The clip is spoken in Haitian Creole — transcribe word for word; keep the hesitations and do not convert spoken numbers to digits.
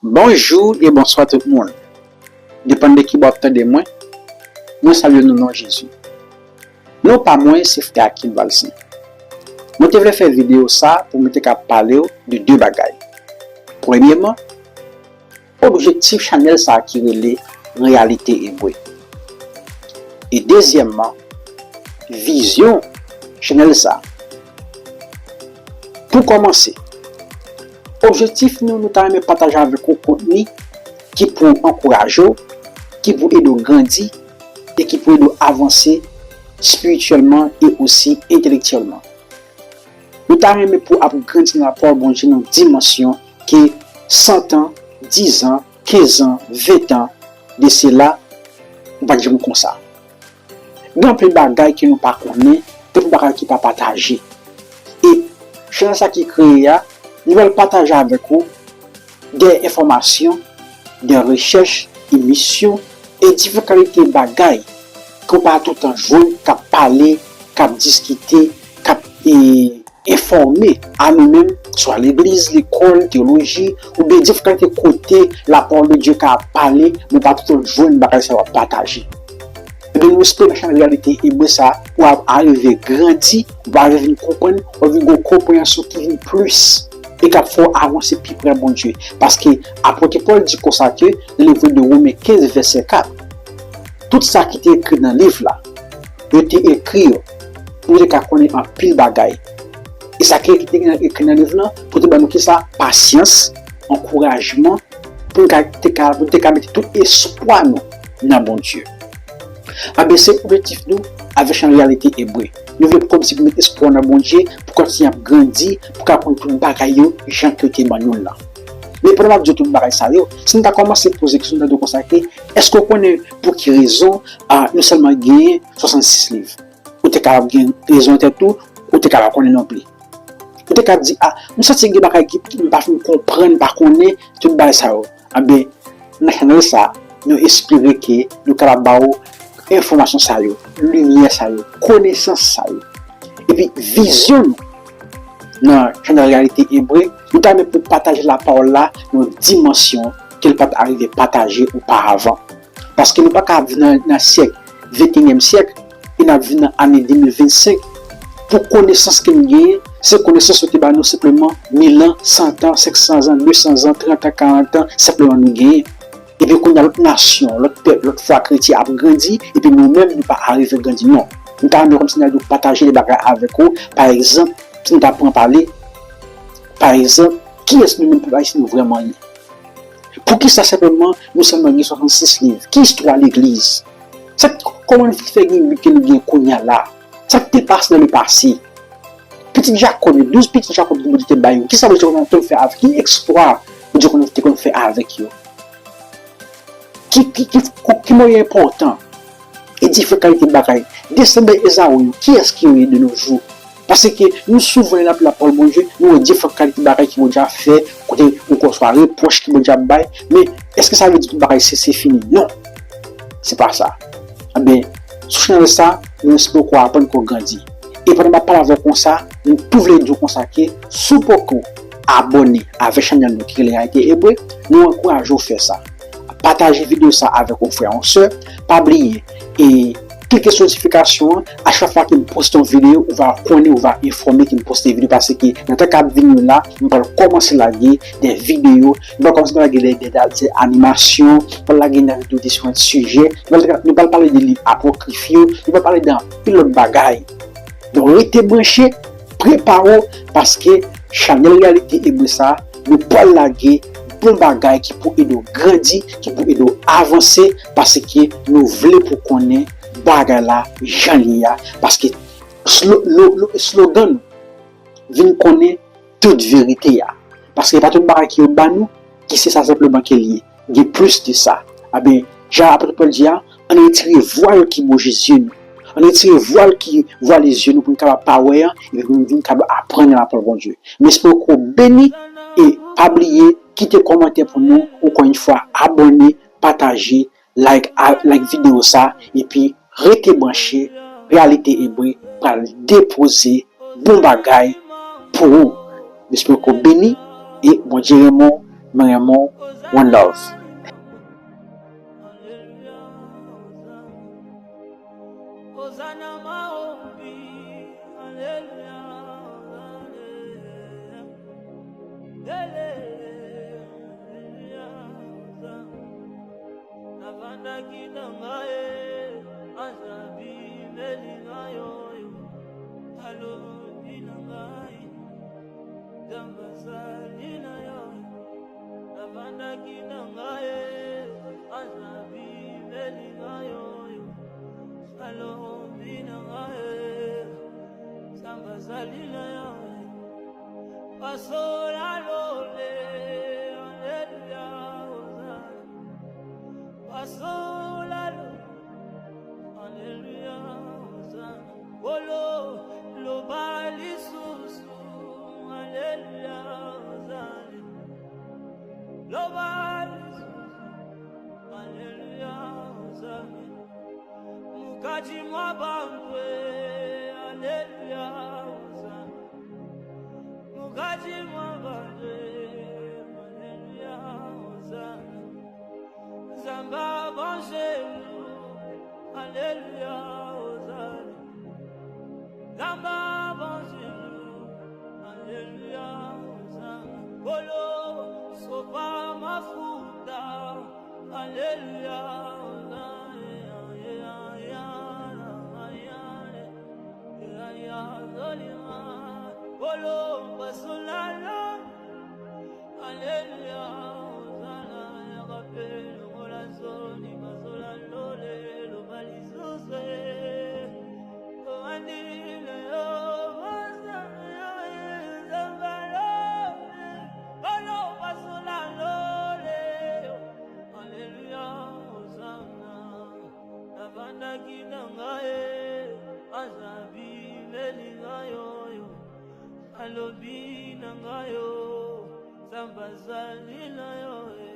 Bonjou e bonswa tout moun. Depann de ki bò w ap tande mwen, mwen salye w nan non Jezi. Non pa mwen se Frè Akim Valcin. Mwen te vle fè videyo sa pou mwen te ka pale w de de bagay. Premyeman, objektif chanèl sa ki rele Reyalite Ebre. E dezyèmman, vizyon chanèl sa. Pou kòmanse, objektif nou, nou ta renmen pataje avèk ou kontni ki pou ankouraje w, ki pou ede w grandi e ki pou ede w avanse espirityèlman e osi entelektyèlman. Nou ta renmen pou ap grandi nan lapawòl Bondye nan dimansyon ke san tan, diz an, kenz an, ven tan de sela, ou pa t janm konsa. Gen anpil bagay ke nou pa konnen, gen anpil bagay ki pa pataje. E chanèl sa ki kreye a, nou pral pataje avèk ou de enfòmasyon, de rechèch, emisyon e diferan kalite bagay ke w pa toutan jwenn k ap pale, k ap diskite, k ap e, enfòme a nou menm, swa legliz, lekòl, teyoloji, oubyen diferan kalite kote lapawòl de Dye ka pale, men w pa toutan jwenn bagay sa yo ap pataje. Ebyen, nou espere nan chanèl Reyalite Ebre sa, w ap arive grandi, w ap arive vin konprann, w ap vin gen yon konpreyansyon ki vin plis e k ap fè w avanse pi pre Bondye. Paske apot Pòl di konsa ke, nan liv de Women kenz, vèsè kat, tout sa ki te ekri nan liv la, yo te ekri yo pou yo te ka konnen anpil bagay. E sa ki te ekri nan liv lan, pou te ban nou kisa? Pasyans, ankourajman, pou nou ka, te ka, pou nou te ka mete tout espwa nou nan Bondye. Anben, se objektif nou avèk chanèl Reyalite Ebre. Nou vle kòmsi pou mete espwa nan Bondye, pou kontinye ap grandi, pou ka konn tout bagay yo, jan ke yo te ban nou l lan. Men pandan m ap di w tout bagay sa yo, si n ta kòmanse poze kesyon nan tèt ou konsa ke, èske w konnen pou ki rezon, a, nou sèlman genyen swasannsis liv? Ou te kapab gen rezon nan tèt ou, ou te kapab konnen non pli. Ou te ka di, a, m santi gen bagay ki, ki m pa fin konprann, m pa konnen, tout bagay sa yo. Anben, nan chanèl sa, nou espere ke nou kapab ba ou enfòmasyon sa yo, limyè sa yo, konesans sa yo. Epi vizyon nou nan chanèl Reyalite Ebre, nou ta renmen pou pataje lapawòl la nan yon dimansyon ke l pa t arive pataje oparavan. Paske nou pa ka ap viv nan, nan syèk, venteyinyèm syèk, e n ap viv nan ane de mil vennsenk. Pou konesans ke n genyen, se konesans yo te ba nou senpleman mil an, san tan, senk san zan, de san zan, trant an, karant an, senpleman nou genyen. Epi kounye a, lòt nasyon, lòt pèp, lòt fwa kretyen ap grandi, epi nou menm, nou pa arive grandi, non. Nou ta renmen kòmsi n ta dwe pataje de bagay avèk ou. Pa egzanp, si n ta pran pale, pa egzanp, kiyès nou menm pèp ayisyen nou vrèman ye? Poukisa senpleman nou sèlman gen swasannsis liv? Ki istwa legliz? Sa k, kòman nou fè gen liv ke nou gen kounye a la? Sa k te pase nan lepase? Pitit Jakòb yo, douz pitit Jakòb ke Bondye te bay yo, kisa Bondye konn, konn fè avèk, ki eksplwa Bondye konn, te konn fè avèk yo? Ki, ki, ki, ki mwayen enpòtan? E diferan kalite bagay. Desandan Ezaou yo, kiyès ki yo ye de nos jours? Paske nou souvan lè n ap li lapawòl Bondye, nou wè diferan kalite bagay ke Bondye ap fè, kote ou kwè swa repwòch ke Bondye ap bay, men èske sa vle di tout bagay se, se fini? Non. Se pa sa. Anben, sou chanèl sa, nou espere ke w aprann, ke w grandi. E pandan m ap pale avè w konsa, m tou vle di w konsa ke si w poko abòne avèk chanèl nou ki rele Reyalite Ebre, nou ankouraje w fè sa. Pataje videyo sa avèk yon frè, yon sè. Pa bliye, e klike sou notifikasyon an. A chak fwa ke m poste yon videyo, ou va konnen, ou va enfòme ke m poste videyo, paske nan tan k ap vini yo la, m pral kòmanse lage de videyo, m pral kòmanse lage de, de, de animasyon, m pral lage de videyo de diferan sijè, nou pral, nou pral pale de liv apòkrif yo, nou pral pale de anpil lòt bagay. Donk, rete branche, prepare w, paske chanèl Reyalite Ebre sa, nou pral lage bon bagay ki pou ede w grandi, ki pou ede w avanse, paske nou vle pou konnen bagay la jan l ye a, paske slo-, lo-, lo-, slogan nou, vin konnen tout verite a. Paske e pa tout bagay ke yo ba nou, ki se sa senpleman ke l ye. Gen plis de sa. Anben, jan apot Pòl di a, ann retire vwal ki bouje zye nou. Ann retire vwal ki vwale zye nou pou n kapab pa wè an, epi pou n vin kapab aprann nan lapawòl Bondye. M espere ke w beni e pa bliye kite kòmantè pou nou, ankò yon fwa, abòne, pataje, like, a, like videyo sa, epi rete branche, Reyalite Ebre pral depoze bon bagay pou ou. M espere ke w beni e Bondye renmen w. M renmen w. One love. Navandaki na ngai, anza bimeli na yo, alobi na ngai, Nzambe azali na yo. Navandaki na ngai, anza bimeli na yo, alobi na ngai, Nzambe azali na yo. Pasola lole, aleluya, ozana. Pasola lole, aleluya, ozana. Olo, loba lisusu, aleluya, ozana. Loba lisusu, aleluya, ozana. Mukati mwa bantwe, aleluya, ozana. Mukati mwa bantwe, aleluya, ozana. Nzambe abanjelu, aleluya, ozana. Nzambe abanjelu, aleluya, ozana. Kolo, sopa mafuta, aleluya, ozana. Aleluya, ozana, ya kapelo, kola zoni, mazola lole, lo malizuse. Komanile, yo, mazana, ya, ya, zambalole. Olo, pasola lole, yo. Aleluya, ozana. Navandaki na ngai, anza bimeli na yo, yo. Alobi na ngai, yo. Nzambe azali na yo, eh.